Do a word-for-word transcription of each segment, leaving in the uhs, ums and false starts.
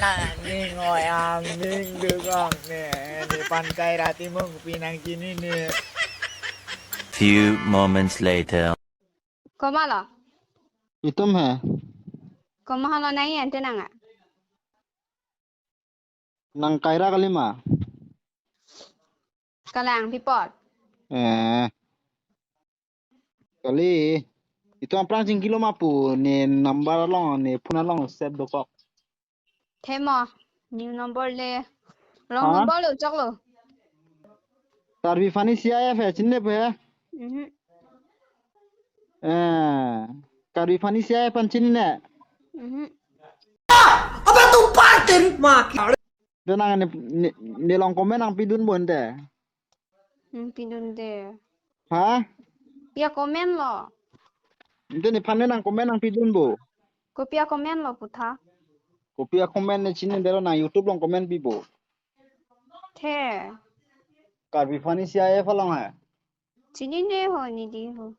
Nang ning oi am ning dugong ne, nephan Kaira Timungpi nangchinine. Few moments later. Komat lo? Itum he. Komat lo nang ante nang a? Nang Kaira kalima? Kalang pipot. Eh. Kali. Itum aphrang chingkilo ma pu, ne number along, ne phone along save dokok. Themo, new number le. Wrong Ha? number lo, choklo. Karbi Funny C I F he, chinine pu he? Mhm. Eh, Karbi Funny C I F aphan chinine? Mhm. Apa tu partin ma? Donang ne, ne, ne along comment nangpidunpo ante. Hmm, pidunde. Ha? Pi a-comment lo? Ante nephan ne nang comment nangpidunpo. Kopi a-comment lo putha? Kopi a-comment ne chinine, dero nang YouTube along comment pipo. The. Karbi Funny C I F along he. Chinine ho, nidi ho.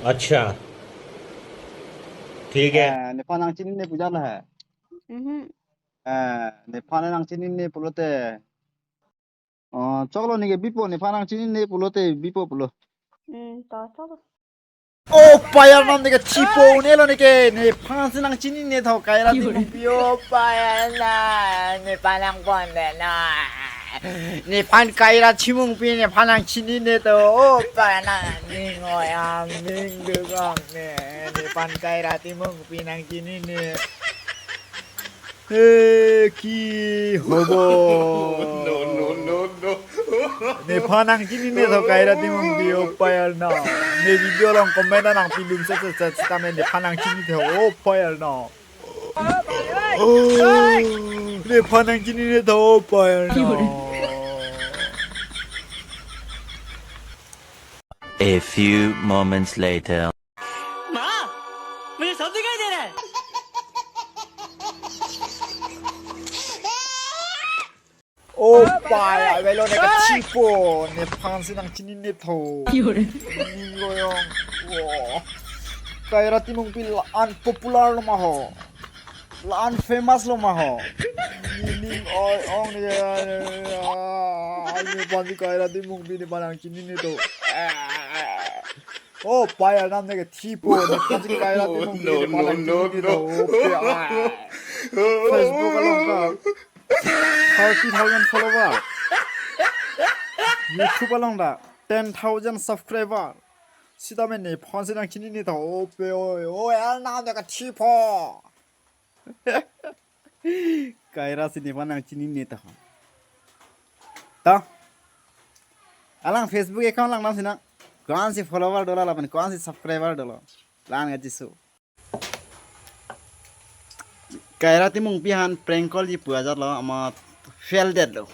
अच्छा, ठीक है। Eh, nephan nangchinine pu jala he. Mhm. Eh, nephan nangchinine pulote. Oh, choklo, neke bipo, nephan nangchinine pulote bipo pulo. Hmm, to choklo. Oh, payal nam neke chipo ne lo neke, nephan si nangchinine tho Kaira Timungpi, oh payal na, nephan nangpon de na. Nephan Kaira Timungpi, nephan nangchinine tho, oh payal na, ning oi am ning dugong ne, nephan Kaira Timungpi nangchinine. He, ki hobo? No, no, no, no. Nephan nangchinine tho Kaira Timungpi, oh payal na. Ne video along comment nangpidun set set set sitame nephan nangchinine tho, oh payal na. Oh, nephan nangchinine tho, oh payal na. A few moments later. माँ, मुझे सब दिखाई दे रहा है। Oh payal, avelo neke chipo, nephan si nangchinine tho. Ning oi ong. Wo. Kaira Timungpi la-an popular lo ma ho. La-an famous lo ma ho. Ning oi ong ne, nephan si Kaira Timungpi nephan nangchinine tho. Oh, payal nam neke chipo, nephan si Kaira Timungpi nephan nangchinine tho. Oh, payal. Facebook along ta thirty thousand follower. YouTube along ta ten thousand subscriber. Sitame nephan si nangchinine tho, oh pe oi, oh, payal nam neke chipo. Kaira si nephan nangchinine tho. To. Alang Facebook account lang nam sinang. Ko-an si follower dolo lapen ko-an si subscriber dolo. Lang aji su. Kaira Timungpi aphan prank call ji pu ajat lo, amat fail det lo.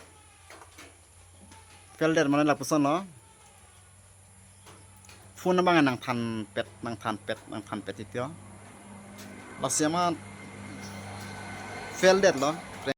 Fail det mane lapuson lo. Phone abang nangthanpet, nangthanpet, nangthanpet titio. Lasi amat fail det lo.